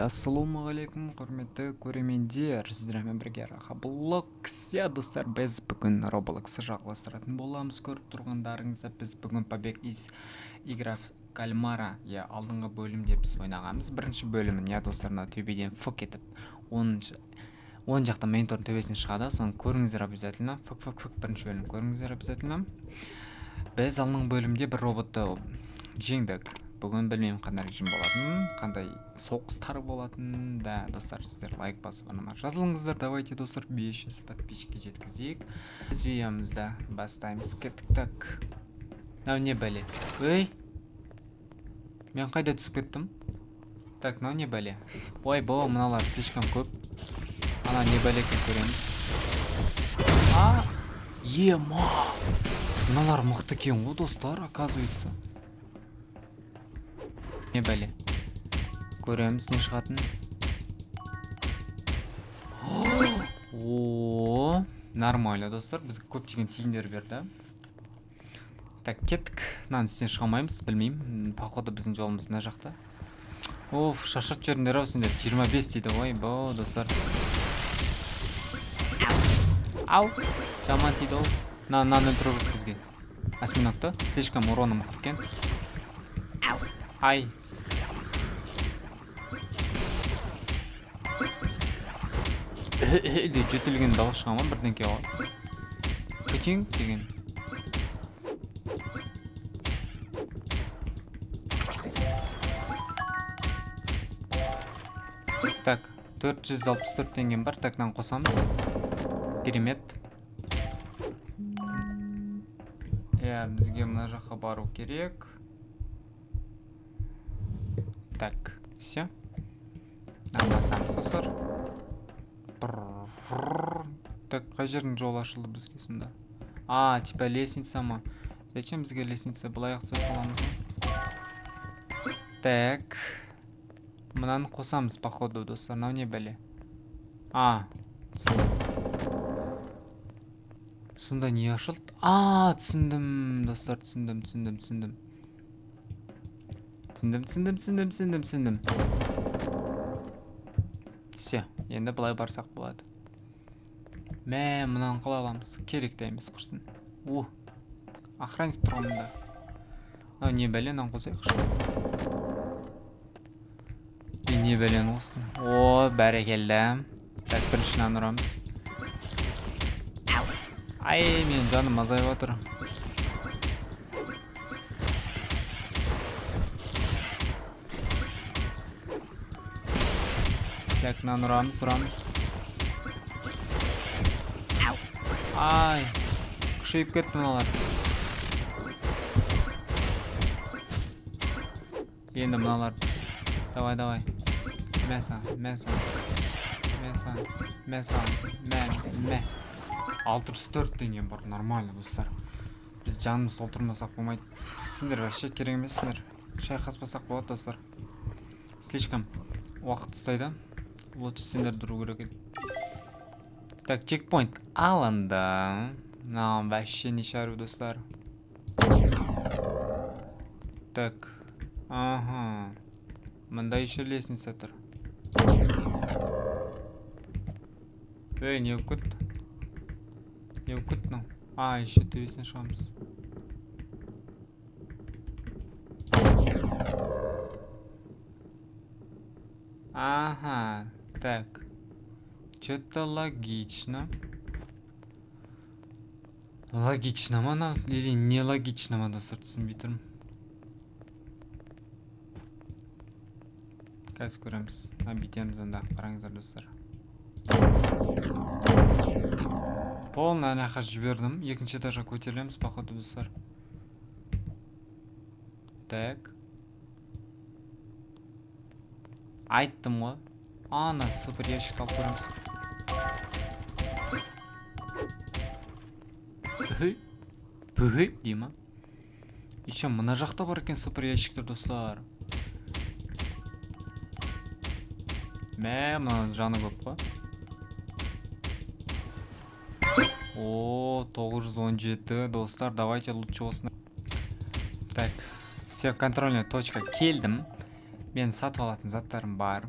Ассалаумағалейкум, құрметті көрермендер! Сіздермен бірге Раха Блокс. Иә, достар, біз бүгін Roblox жалғастыратын боламыз. Көріп тұрғандарыңызда, біз бүгін Побег из Игра в кальмара, иә, алдыңғы бөлімде біз ойнағанбыз бірінші бөлімін, иә, достар. Мына төбеден фок етіп, оң жақта монитордың төбесіне шығады, соны көріңіздер обязательно. Фок, фок, фок, бірінші бөлім көріңіздер обязательно. Біз алдыңғы бөлімде бір роботты жеңдік. Бүгін білмеймін, қандай режим болатынын, қандай соғыстар болатынын. Да, достар, сіздер лайк басып, арнама жазылыңыздар. Давайте, достар, 500 подписчикке жеткізейік. Біз видеомызды бастаймыз, кеттік. Так, мынау не бәле? Ей, мен қайда түсіп кеттім? Так, мынау не бәле? Ой, бұл мыналар слишком көп. Ана не бәле екен, көреміз. А, ема, мыналар мықты екен ғой, достар, оказывается. Не бәле, көреміз не шығатынын. О, нормально, достар, бізге көптеген тиындер берді. Так, кеттік. Мынаның үстіне шыға алмаймыз, білмеймін, походу біздің жолымыз мына жақта. Оф, шаршатып жібердіңдер ау сендер. 25 дейді. Ойбой, достар, ау, жаман тиді ау. Мынаны өлтіру керек бізге, осьминогты, слишком уроны мықты екен. Ай, деп жөтелген дауыс шыға ма, бірдеңке ғой, кычиң деген. Так, 464 теңгем бар. Так, мынаны қосамыз, керемет. Иә, бізге мына жаққа бару керек. Так, все, мынаны басамыз, достар. Так, қай жердің жолы ашылды бізге сонда? А, типа лестница ма? Зачем бізге лестница? Былай ақ түсе саламыз ғой. Так, мынаны қосамыз, походу, достар. Мынау не бәле? А, түсіндім. Сонда не ашылды? А, түсіндім, достар, түсіндім, түсіндім, түсіндім, түсіндім, түсіндім, түсіндім, түсіндім, түсіндім. Все, енді былай барсақ болады. Мә, мынаны қалай аламыз? Керек те емес, құрсын. О, охранник тұр ғой мында. Мынау не бәле? Мынаны қосайықшы. Мен не бәлені қостым? О, бәрекелді. Так, бірінші мынаны ұрамыз. Ай, менің жаным азайып жатыр. Так, мынаны ұрамыз, ұрамыз. Ай, күшейіп кетті мыналар. Енді мыналар, давай, давай, мә саған, мә саған, мә саған, мә саған, мә, мә. 604 теңгем бар, нормально, достар. Біз жанымызды толтырмасақ болмайды. Сендер вообще керек емессіңдер. Шайқаспасақ болады, достар, слишком уақыт ұстайды. Лучше сендерді ұру керек еді. Так, чекпоинт алынды. Мынау вообще не шарю, достар. Так, ага, мында еще лестница тұр. Ей, не болып кетті? Не болып кетті мынау? А, еще төбесіне шығамыз. Ага, так, че-то логично. Логично ма мынау или нелогично ма, достар, түсінбей тұрмын. Қазір көреміз. Мына бүйтеміз онда, қараңыздар, достар. Полный ана жаққа жібердім. Екінші этажға көтерілеміз, походу, достар. Так. Айттым ғой. Ана супер ящикті алып көреміз. Үхі. Пүхі дей ма? Еще мына жақта бар екен супер ящиктер, достар. Мә, мынаның жаны көп қой. О, 917, достар, давайте лучше осыны. Так, все, контрольная точка келдім. Мен сатып алатын заттарым бар.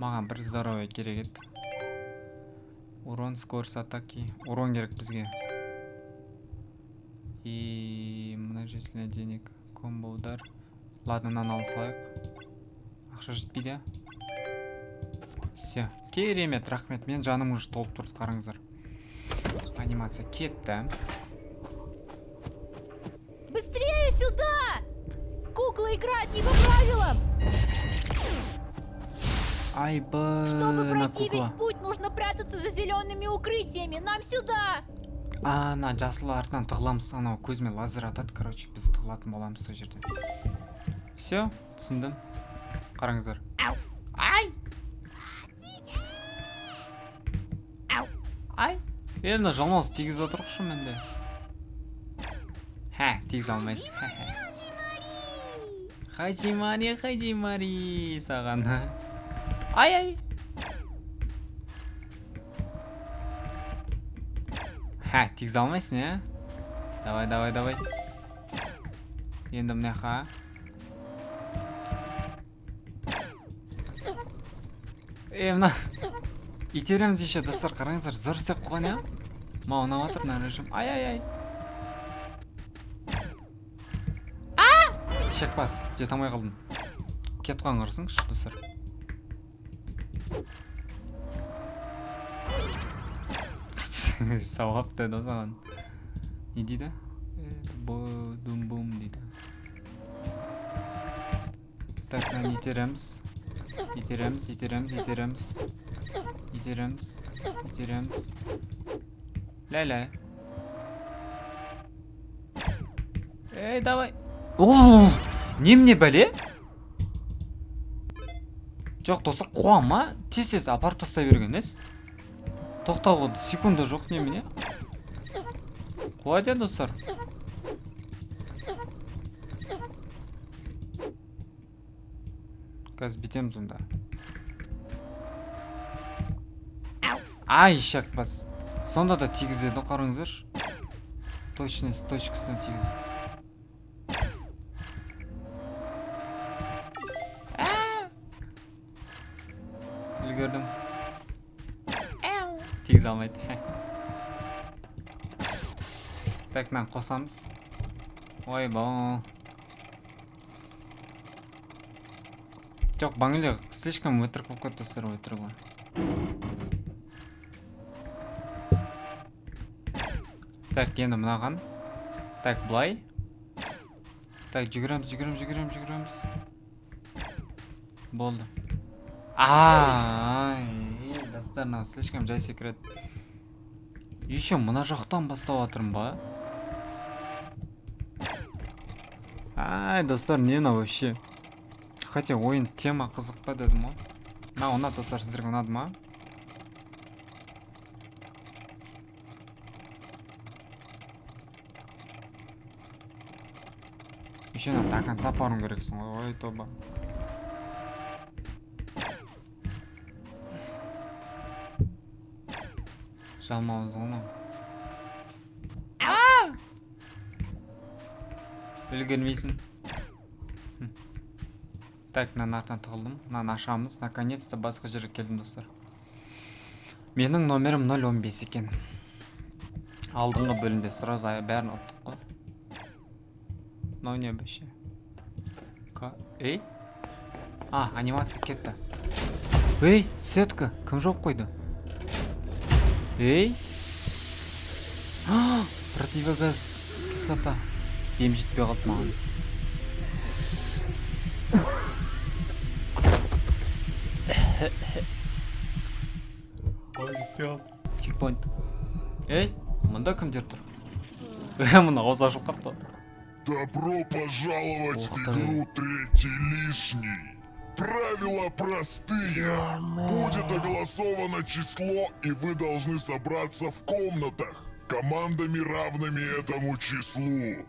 Маған бір здоровье керек еді. Урон, скорость атаки. Урон керек бізге. И множественное денег. Комбо удар. Ладно, мынаны ала салайық. Ақша жетпейді. Все. Керемет, рахмет. Мен жаным уже толып тұрды, қараңыздар. Анимация кетті. Быстрее сюда! Кукла играет не по правилам! Айбы, Чтобы мына пройти кукла. весь путь, нужно прятаться за зелеными укрытиями. Нам сюда! А, ана жасыл артынан тығыламыз, анау көзіме лазер атады, короче, біз тығылатын боламыз сол жерден. Все, түсіндім. Қараңыздар. Ай! Ай! Е, мына жалмауыз тигізіп отыр ғой менде. Хә, тигізе алмайсың. Хажимари, хажимари саған. Ай, ай! Хә, тигізе алмайсың, ә? Давай, давай, давай. Енді мына жаққа. Е, мына итереміз еще, достар, қараңыздар, зор істеп қойған, ә? Маған ұнап жатыр мына режим. Ай, ай, ай. А! Шекпас, жете алмай қалдым. Кетіп қалған қарасаңызшы, достар. Сауап деді саған. Не дейді? Дум бум дейді. Так, мынаны итереміз. Итереміз, итереміз, итереміз. Итереміз, итереміз. Ля-ля. Эй, давай. О, немене бәле? Жоқ, достар, қуама, тез-тез апарып тастай берген ес. Тоқтауға секунда жоқ немене? Қуады, достар. Қазір бітеміз онда. Ай, шақпас. Сонда да тигізеді, қараңыздаршы. Точность, точкасына тигізеді. Үлгердім. Тигізе алмайды. Так, мынаны қосамыз. Ойбай. Жоқ, Бангли слишком өтірік болып кетті, достар, өтірік ол. Так, енді мынаған. Так, былай. Так, жүгіреміз, жүгіреміз, жүгіреміз, жүгіреміз. Болды. Ай, достар, мынау слишком жай секіреді. Еще мына жақтан бастап жатырмын ба? Ай, достар, не мынау вообще? Хотя ойын тема қызық па дедім ғой. Мынау ұнады, достар, сіздерге ұнады ма? Еще надо до конца апаруым керексің ғой, ой, тоба. Жалмауыз ғой мынау. Үлгермейсің. Так, мынаның артынан тығылдым. Мынаны ашамыз. Наконец-то басқа жерге келдім, достар. Менің номерім нөл он бес екен. Алдыңғы бөлімде сразу бәрін ұттық қой. Мынау не вообще? Ей? А, анимация кетті. Ей, сетка, кім жауып қойды? Ей? А, противогаз, кислота. Дем жетпей қалды маған. Чекпоинт. Ей, мында кімдер тұр? Эй, мына ауыз ашылып қалыпты. Добро пожаловать в Ух ты. игру Третий лишний. Правила простые. Будет оголосовано число, и вы должны собраться в комнатах командами, равными этому числу.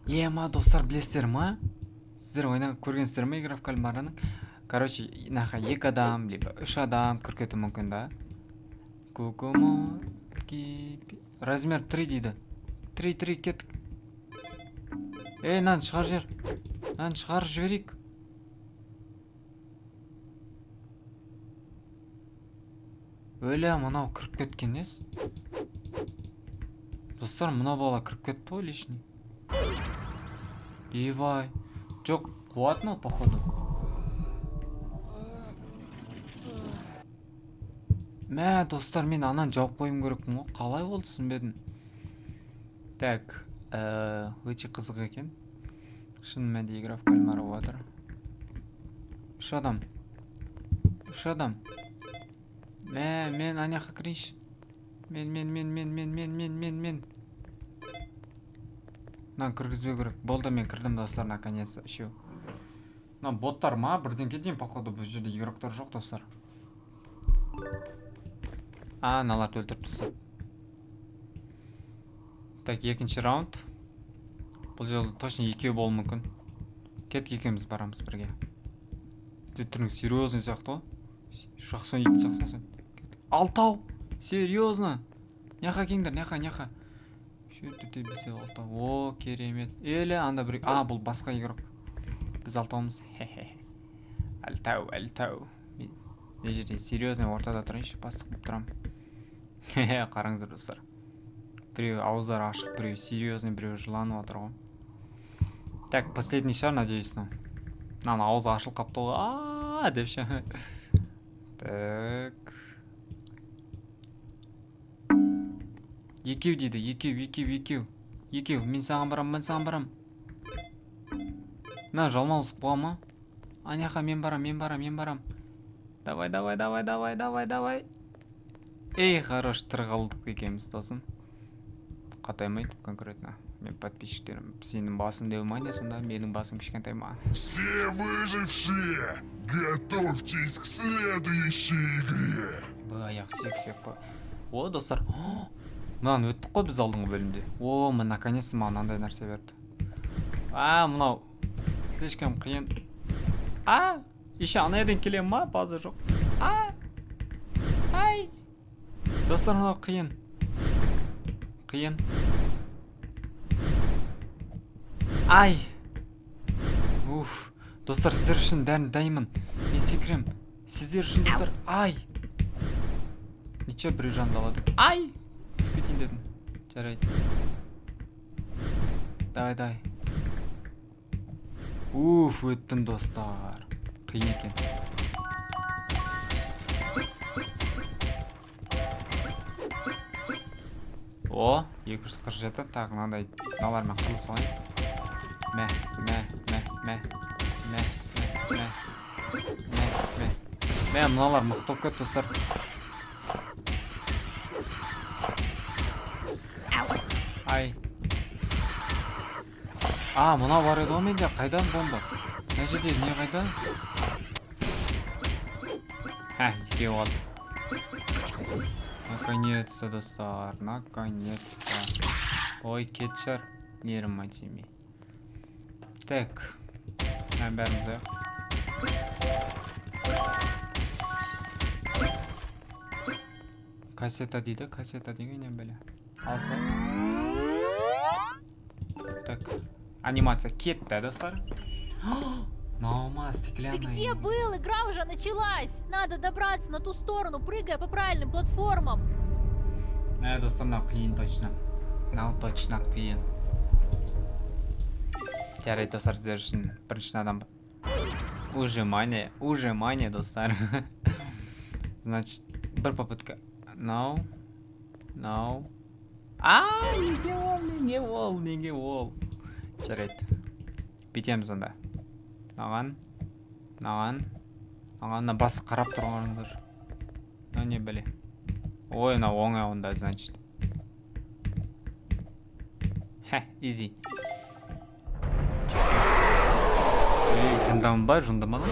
Ема, достар, білесіздер ма? Сіздер ойнап көргенсіздер ма Игра в кальмараның? Короче, наха екі адам, либо үш адам кіріп кетуі мүмкін, да? Кукумо, ки-, размер 3 дейді. 3, 3, кеттік. Ей, мынаны шығарып жібер. Мынаны шығарып жіберейік. Өлә, мынау кіріп кеткен несі? Достар, мына бала кіріп кетті ғой лишний. Ебай. Жоқ, қуады мынау, походу. Мә, достар, мен ананы жауып қоюым керекпін ғой. Қалай болды, түсінбедім. Так, өте қызық екен. Шын мәнінде игра в кальмара болып жатыр. Үш адам. Үш адам. Мә, мен ана жаққа кірейінші. Мен. Мынаны кіргізбеу керек. Болды, мен кірдім, достар, наконец-то. Үшеу. Мына боттар ма? Бірдеңке деймін, походу, бұл жерде игроктар жоқ, достар. А, мыналарды өлтіріп тастады. Так, екінші раунд. Бұл жерде точно екеу болуы мүмкін. Кеттік, екеуміз барамыз бірге. Тек түрің серьезный сияқты ғой. Жақсы ойнайтын сияқтысың сен. Алтау! Серьезно? Няха келіңдер, няха, няха. Үшеу, төртеу, бесеу, алтау. О, керемет. Еле, анда бір... А, бұл басқа игрок. Біз алтауымыз. Хе-хе. Алтау, алтау. Мен мына жерде серьезный ортада тұрайыншы, бастық болып тұрамын. Хе-хе, қараңыздар, достар. Біреу ауыздары ашық, біреу серьезный, біреу жыланып отыр ғой. Так, последний шығар, надеюсь, мынау. Мынаның аузы ашылып қалыпты ғой. А, деп ше. Так. Екеу дейді, екеу, екеу, екеу. Екеу, мен саған барам, мен саған барам. Мына жалмауыз қуа ма? Аняқа, мен барам, мен барам, мен барам. Давай, давай, давай, давай, давай, давай. Эй, хорош, тірі қалдық екенбіз, досым. Қатаймайды конкретно. Мен подписчиктерім, сенің басың деу ма не сонда? Менің басым кішкентай ма? Все выжившие, готовьтесь к следующей игре. Бұл аяқ сек-сек па? О, достар. О, мынаны өттік қой біз алдыңғы бөлімде. О, міне, наконец-то маған мынандай нәрсе берді. А, мынау слишком қиын. А, еще ана жерден келемін ма? База жоқ. А, ай. Достар, мынау қиын. Қиын. Ай. Уф. Достар, сіздер үшін бәрін дайынмын. Мен секірем. Сіздер үшін, достар. Ай. Ничего, біреу жанды алады. Ай! Түсіп кетейін дедім. Жарайды. Давай, давай. Уф, өттім, достар. Қиын екен. О, екі жүз қырық жеті. Тағы мынандай мыналармен қырыла салайын. Мә, мә, мә, мә, мә, мә, мә, мә, мә. Мә, мыналар мықты болып кетті, достар. Ай. А, мынау бар еді ғой менде. Қайдан бомба? Мына жерде не қайда? Ха, екеуі қалды. Наконец-то, достар, наконец-то. Ой, кет шығар. Нервыма тимей. Так. Мына бәрін бұзайық. Кассета дейді, кассета деген не бәле? Алсақ. Так. Анимация кетті, достар. Мынау ма, стеклянный? Ты где был? Игра уже началась. Надо добраться на ту сторону, прыгая по правильным платформам. Мә, достар, мынау қиын точно. Мынау точно қиын. Жарайды, достар, сіздер үшін бірінші адам. Ужимание, ужимание, достар. Значит, бір попытка. Мынау, мынау. А, неге ол, неге ол, неге ол? Жарайды. Бүйтеміз онда. Мынаған, мынаған, мынаған, мына басы қарап тұрғандар. Мынау не бәле? Ой, мынау оңай онда, значит. Хе, изи. Ей, жындамын ба, жындамадым.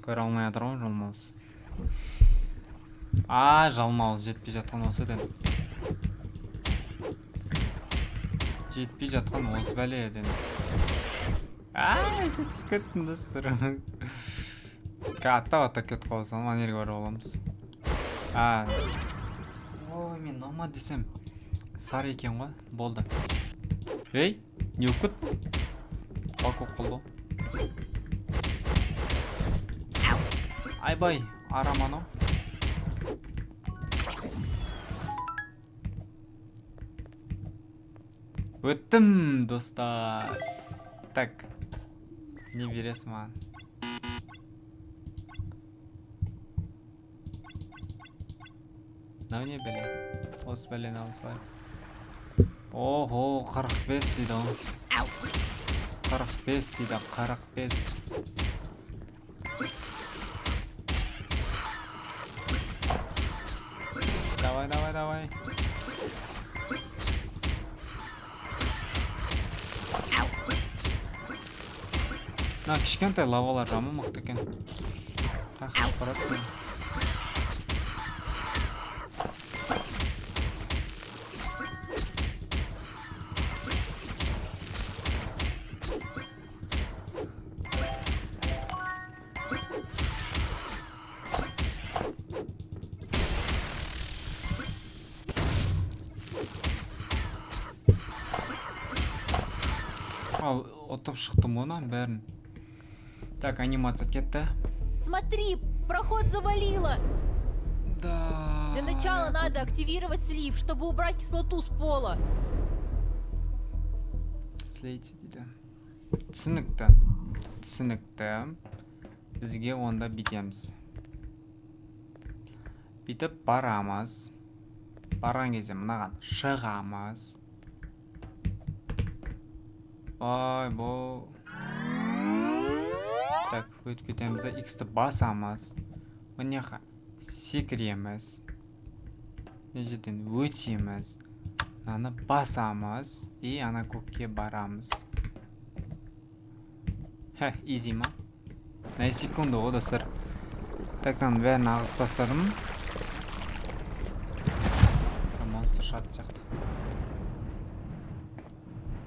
Көре алмай жатыр ғой, жалмауыз. А, жалмауыз жетпей жатқан осы екен. Жетпей жатқан осы бәле екен. А, жетісіп кеттім, достар. Аттап аттап кетіп қалсам, ана жерге барып аламыз. А, ой, мен номад десем сары екен ғой, болды. Ей, не болып кетті? Бак болып қалды ғой. Айбай, Арам анау. Өттім, достар. Так. Не бересің маған? Мынау не бәле? Осы бәлені ала салайық. Ого, 45 дейді ғой. 45 дейді, 45. Давай, давай, давай. Мына кішкентай лавалар жаман мықты екен. Қақып баратсың. Ал, ұтып шықтым ғой мынаның бәрін. Так, анимация кетті. Смотри, проход завалило. Да. Для начала надо активировать слив, чтобы убрать кислоту с пола. Слейте дейді. Түсінікті. Түсінікті. Бізге онда бүйтеміз. Бүйтіп барамыз. Барған кезде мынаған шығамыз. Ой, бұл. Так, өтіп кетеміз де, X-ті басамыз. Мына жаққа секіреміз. Мына жерден өтеміз. Мынаны басамыз. И ана көкке барамыз. Хе, изи ма? На секунду, о, достар. Так, мынаның бәрін ағызып бастадым. Монстр шығатын сияқты.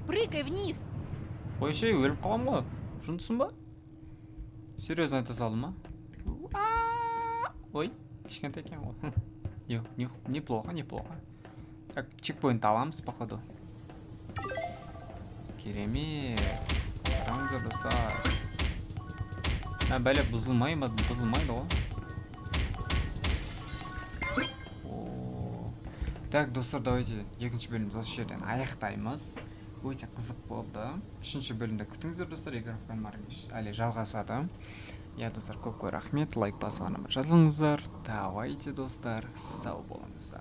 Прыгай вниз. Қойшы, өліп қаламын ғой. Жындысың ба? Серьезно айта салдым ма? Ой, кішкентай екен ғой. Неплохо, неплохо. Так, чекпоинт аламыз, походу. Керемет. Қараңыздар, достар. Мына бәле бұзылмай ма? Бұзылмайды ғой. О. Так, достар, давайте екінші бөлімді осы жерден аяқтаймыз. Өте қызық болды. Үшінші бөлімді күтіңіздер, достар. Игра в кальмар әлі жалғасады. Иә, достар, көп көп рахмет. Лайк басып арнама жазылыңыздар. Давайте, достар, сау болыңыздар.